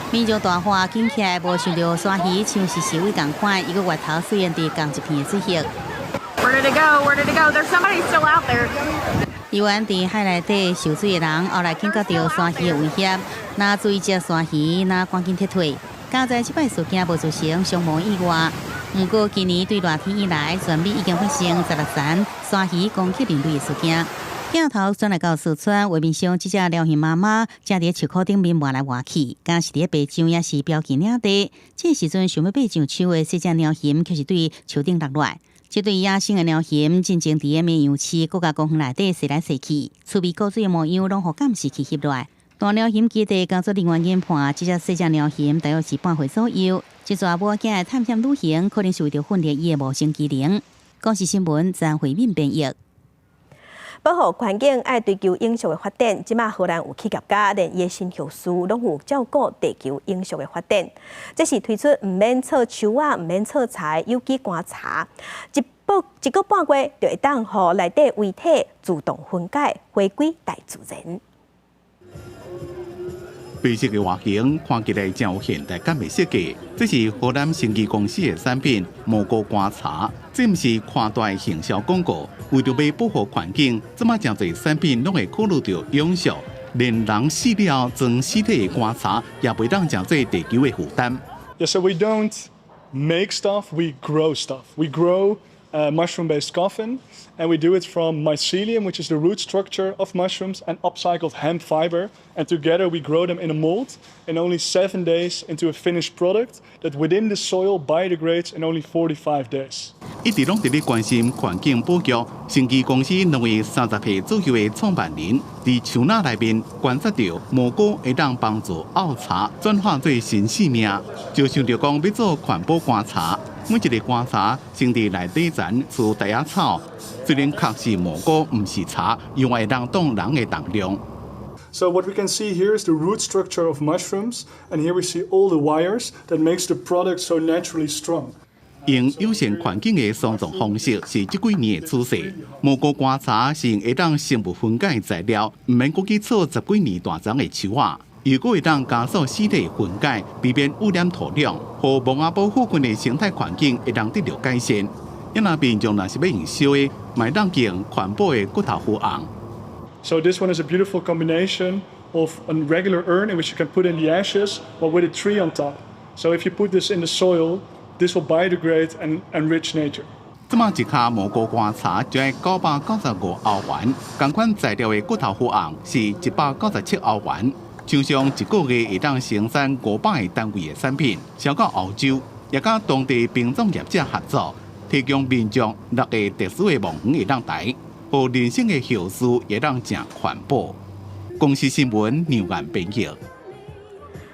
民眾大喊緊起來，無想著鯊魚像是死鬼仝款，伊閣越頭雖然佇仝一片的水域。Where did it go? Where did it go? There's somebody still out there. 游玩佇海內底受水的人，後來警覺著鯊魚的威脅，若注意食鯊魚，若趕緊撤退。佳哉這擺事件無造成傷亡意外。毋過今年對熱天以來，全美已經發生16宗鯊魚攻擊人類的事件。鏡頭轉來到四川，畫面上這隻貓熊媽媽正佇樹箍頂面磨來磨去，敢是佇咧爬上，抑是標記領地。這時陣想欲爬上樹的細隻貓熊，卻是對樹頂落來。這對野生的貓熊進前佇咧綿陽市國家公園內底踅來踅去，趣味古錐的模樣攏予監視器翕落來。大貓熊基地工作人員研判，這隻細隻貓熊大約是半歲左右。這逝母仔的探險旅行，可能是為著訓練伊的謀生技能。公視新聞曾慧敏編譯。保護環境愛追求永續的發展，這馬荷蘭有企業家連伊的新後事攏有照顧地球永續的發展。這是推出毋免鑿樹仔、毋免鑿柴有機棺柴，一個一個半月就會當予內底遺體自動分解，回歸大自然。白色的外形看起來真有現代感的設計，這是荷蘭生技公司的產品蘑菇棺柴。這毋是誇大的行銷廣告，為著欲保護環境，這馬誠濟產品攏會考慮著永續，連人死了裝屍體的棺柴也袂當成做地球的負擔。 Yeah, so we don't make stuff, we grow stuff. We grow a mushroom-based coffin, and we do it from mycelium, which is the root structure of mushrooms, and upcycled hemp fiber. And together we grow them in a mold in only 7 days into a finished product that within the soil biodegrades in only 45 days. 一直攏佇咧關心環境保育，生技公司兩位30歲左右的創辦人，佇樹林內面觀察著蘑菇會當幫助漚柴轉化做新生命，就想著講欲做環保棺柴。每一个棺柴先佇內底層除袋仔草，雖然確是蘑菇，毋是柴，猶會當擋人的重量。 So what we can see here is the root structure of mushrooms, and here we see all the wires that makes the product so naturally strong. 用友善環境的喪葬方式是這幾年的趨勢。蘑菇棺柴是用會當生物分解的材料，毋免閣去鑿十幾年大欉的樹仔，又閣會當加速屍體分解，避免污染土壤，予墓仔埔附近的生態環境會當得著改善。啊若民眾若是欲用燒的，嘛會當用環保的骨頭灰甕。 So this one is a beautiful combination of a regular urn in which you can put in the ashes, but with a tree on top. So if you put this in the soil, this will biodegrade and enrich nature. 這馬一跤蘑菇棺柴就愛995歐元，仝款材料的骨頭灰甕是197歐元。廠商一個月會當生產500個單位的產品，銷到歐洲，也佮當地殯葬業者合作，提供民眾六个特殊的墓園會當抬，予人生的後事會當誠環保。公視新聞梁元編譯。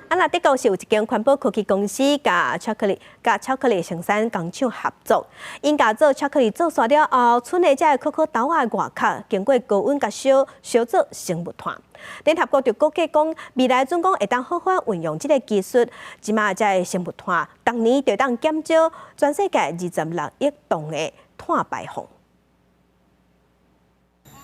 啊，若德國是有一間環保科技公司，佮巧克力生產工廠合作，𪜶共做巧克力做煞了後，賰的這个可可豆仔外殼，經過高溫共燒，燒做生物炭。聯合國就估計講，未來準講會當好好運用這个技術，這馬這个生物炭，逐年就當減少全世界26億噸的碳排放。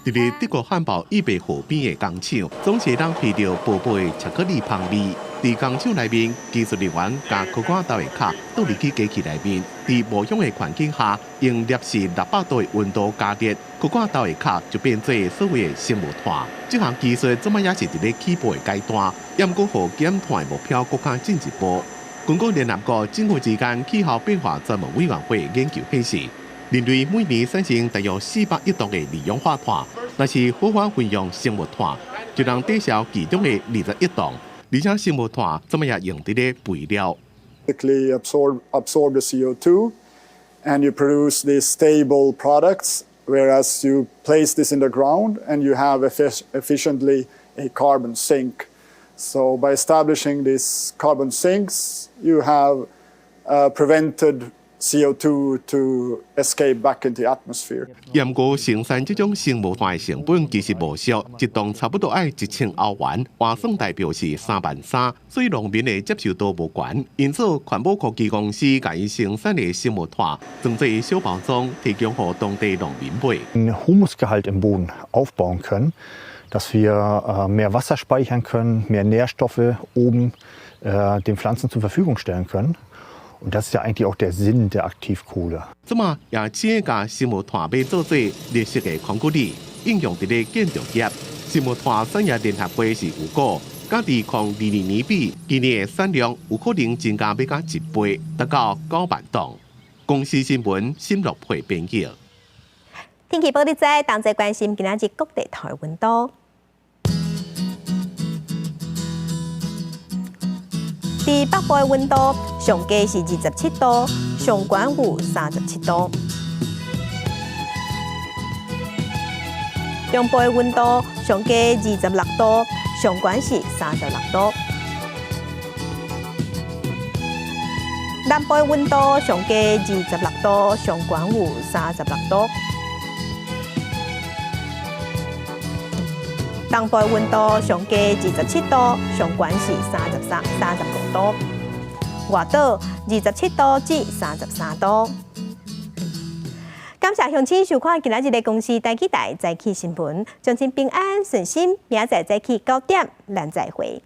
佇咧德國漢堡伊貝河邊的工廠，總是會當聞著薄薄的巧克力芳味。佇工廠內面，技術人員共可可豆的殼倒入去機器內面，佇無氧的環境下，用攝氏600度的溫度加熱，可可豆的殼就變做所謂的生物炭。這項技術這馬也是佇咧起步的階段，猶毋過予減碳的目標閣較進一步。根據聯合國政府之間氣候變化專門委員會研究顯示，人類每年產生大約400億噸的二氧化碳，若是好好運用生物炭，就能抵消其中的21億噸。而且生物炭這馬也用佇咧肥料。 Absorb the CO2 and you produce these stable products, whereas you place this in the ground and you have efficiently a carbon sink. So by establishing these carbon sinks, you have prevented CO2 to escape back into the atmosphere. 毋過生產這種生物炭的成本其實無俗，一噸差不多愛1000歐元，換算台幣是3萬3，所以農民的接受度無懸。因此，環保科技公司共𪜶生產的生物炭，裝做小包裝，提供予當地農民買。 Humusgehalt im Boden aufbauen können, dass wir mehr Wasser speichern können, mehr Nährstoffe oben den Pflanzen zur Verfügung stellen können. Und das ist ja eigentlich auch der Sinn der Aktivkohle. 這馬也只共生物炭買做做綠色的孔骨力，應用佇咧建築業。生物炭產業聯合會是預估，佮2022年比，今年的產量有可能增加欲到一倍，達到9萬噸。公視新聞新樂佩編譯。天氣報你知，同齊關心今仔日各地頭的溫度。佇北部的溫度上低是27度，上懸有37度。中部的溫度上低26度，上懸是36度。南部的溫度上低26度，上懸有36度。東部的溫度上低27度，上懸是33、35度。外島27度至33度。感謝鄉親收看今仔日的公視台語台早起新聞，祝恁平安順心，明仔載早起9點，咱再會。